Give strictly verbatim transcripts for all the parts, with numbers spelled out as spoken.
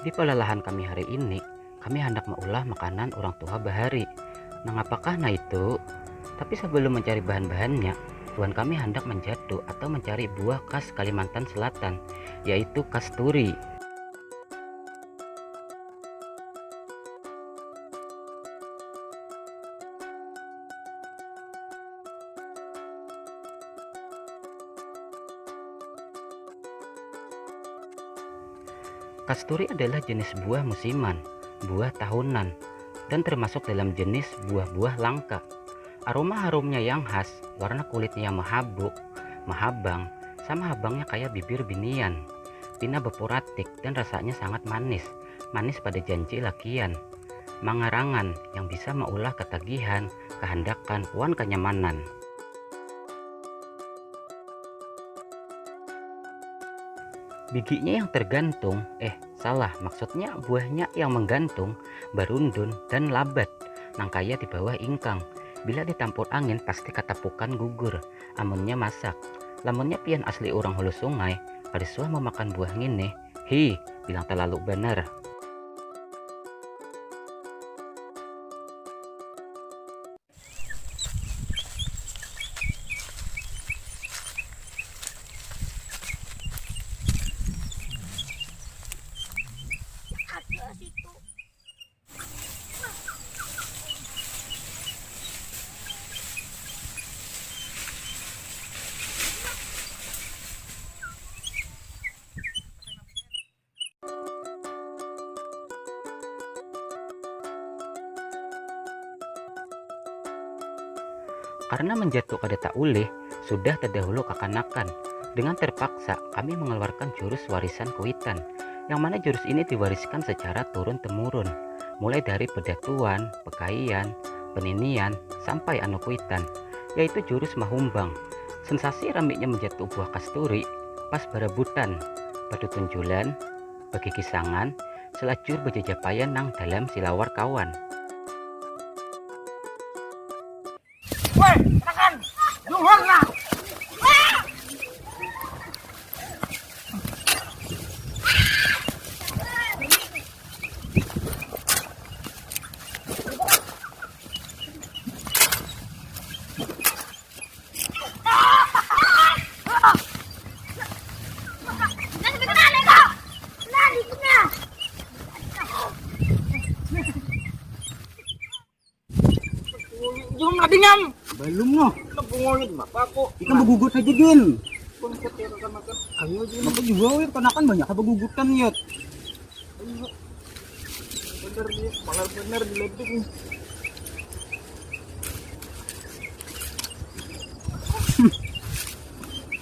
Di palalahan kami hari ini, kami handak maulah makanan urang tuha bahari. Nangapakah nah itu? Tapi sabalum mancari bahan-bahannya, buhan kami handak manjatu atau mancari buah khas Kalimantan Selatan, yaitu kasturi. Kasturi adalah jenis buah musiman, buah tahunan, dan termasuk dalam jenis buah-buah langka. Aroma harumnya yang khas, warna kulitnya yang mahabuk, mahabang, sama habangnya kaya bibir binian. Pina bapuratik dan rasanya sangat manis, manis pada janji lakian. Mangarangan yang bisa maulah katagihan, kahandakan, wan kanyamanan. Biginya yang tergantung, eh, salah, maksudnya buahnya yang menggantung, barundun, dan labat, nang kaya di bawah ingkang. Bila ditampur angin, pasti katapukan gugur, amunnya masak. Lamunnya pian asli urang Hulu Sungai, kada suah mamakan buah ngini, hi, bilang talalu banar. Karena manjatu kada taulih, sudah tadahulu kakanakan. Dengan terpaksa, kami mengeluarkan jurus warisan kuitan, yang mana jurus ini diwariskan secara turun-temurun, mulai dari pedatuan, pekaian, peninian, sampai anu kuitan, yaitu jurus mahumbang. Sensasi ramiknya manjatu buah kasturi, pas barabutan, batutunjulan, bagigisangan, salajur bajajapaian nang dalam silawar kawan. Woi, katakan! Luhur lah! Belum nadingam. Belum noh. Nabungul di mapa aku. Ikam begugut aja, Din. Konsep ya, makan-makan. Ayo, Din. Maka juga, weh, kanakan banyak apa gugutan, Yot. Ayo. Bener nih, malah bener dileduk nih.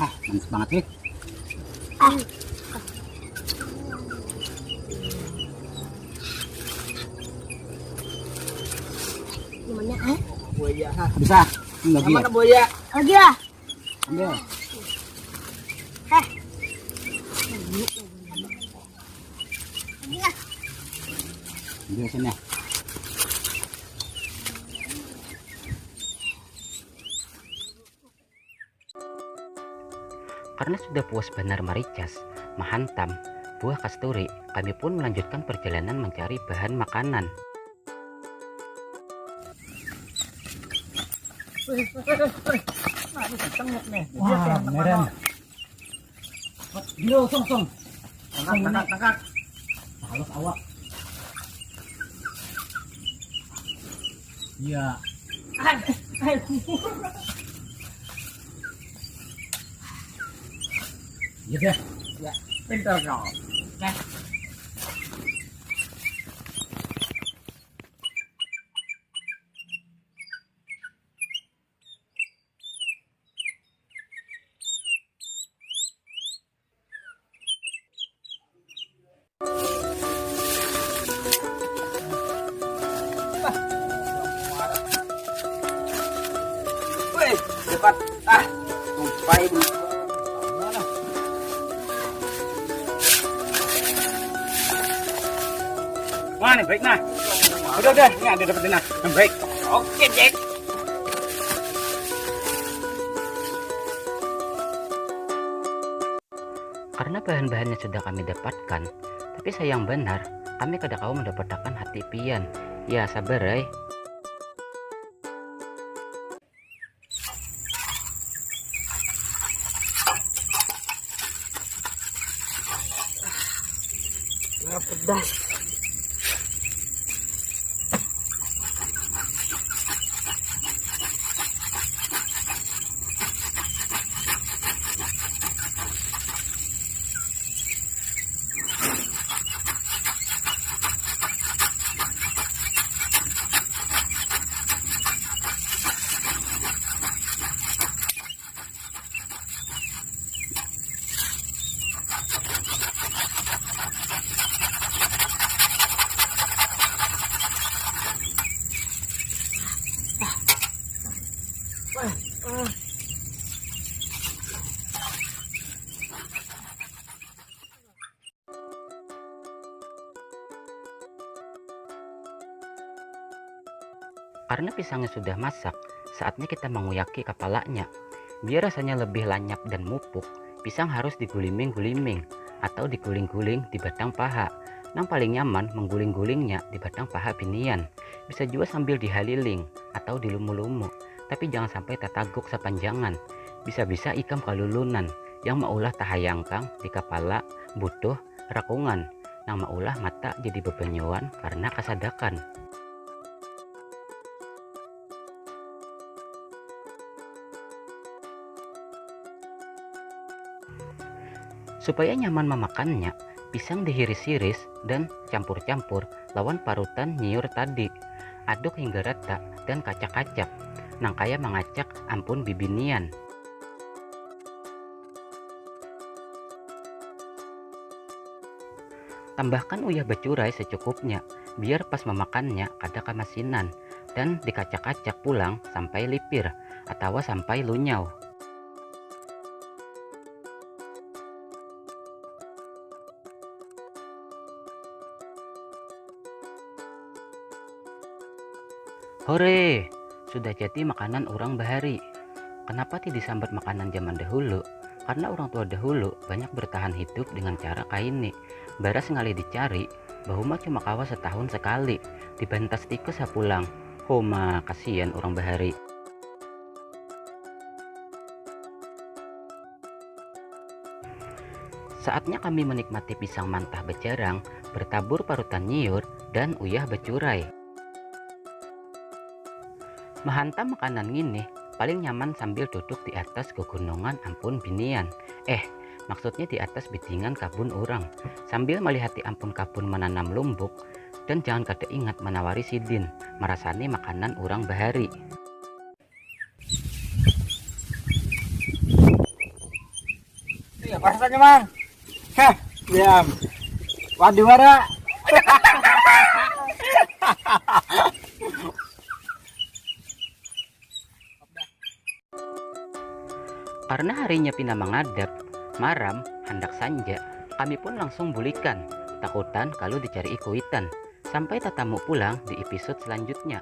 Ah, manis banget, weh. Ah. Namanya, eh? Buaya, ha. Bisa. Ini lagi. Mana ya? Buaya? Lagi ya? Ambil. Eh. Lagi ya? Ambil sini. Karena sudah puas banar maricas, mahantam, buah kasturi, kami pun melanjutkan perjalanan mencari bahan makanan. Wah, beneran. Gila, song, song. Tangkap, tangkap, tangkap. Halus awak. Iya. Iya deh. Ya, pintar kau. Nah. Weh, dapat. Ah, tupai dulu. Wah, nih baik nah. Udah, udah, ini ada dapat nah. Yang baik. Oke, Jack. Karena bahan-bahannya sudah kami dapatkan, Tapi sayang banar, kami kada kawa mandapatakan hati pian. Ya, sabar ai. Nah, pedas. Karena pisangnya sudah masak, saatnya kita menguyaki kapalanya. Biar rasanya lebih lanyap dan mupuk, pisang harus diguliming-guliming atau diguling-guling di batang paha. Nang paling nyaman mengguling-gulingnya di batang paha binian. Bisa jua sambil dihaliling atau dilumu-lumu, tapi jangan sampai tataguk sapanjangan. Bisa-bisa ikam kalulunan yang maulah tahayangkang di kapala butuh rakungan nang maulah mata jadi babanyuan karna kasadakan. Supaya nyaman mamakannya, pisang dihiris-hiris dan campur-campur lawan parutan nyiur tadi. Aduk hingga rata dan kacak-kacak, nang kaya mangacak ampun bibinian. Tambahkan uyah bacurai secukupnya, biar pas mamakannya kada kamasinan, dan dikacak-kacak pulang sampai lipir atawa sampai lunyau. Hore! Sudah jadi makanan urang bahari. Kenapa ti disambat makanan zaman dahulu? Karena urang tua dahulu banyak bertahan hidup dengan cara kaini. Baras ngalih dicari, bahuma cuma kawa setahun sekali. Dibantas tikes ha pulang. Homa, kasian urang bahari. Saatnya kami menikmati pisang mantah bejarang, bertabur parutan nyiur, dan uyah becurai. Mahantam makanan nginih paling nyaman sambil duduk di atas gegunungan ampun binian. Eh, maksudnya di atas bidingan kabun urang. Sambil malihati ampun kabun mananam lumbuk, dan jangan kada ingat manawari sidin, marasani makanan urang bahari. Iya, pas tanya, Mang. Heh, diam. Waduh, wara. Karena harinya pina mangadap, maram, handak sanja, kami pun langsung bulikan, takutan kalu dicari kuitan. Sampai tatamu pulang di episode selanjutnya.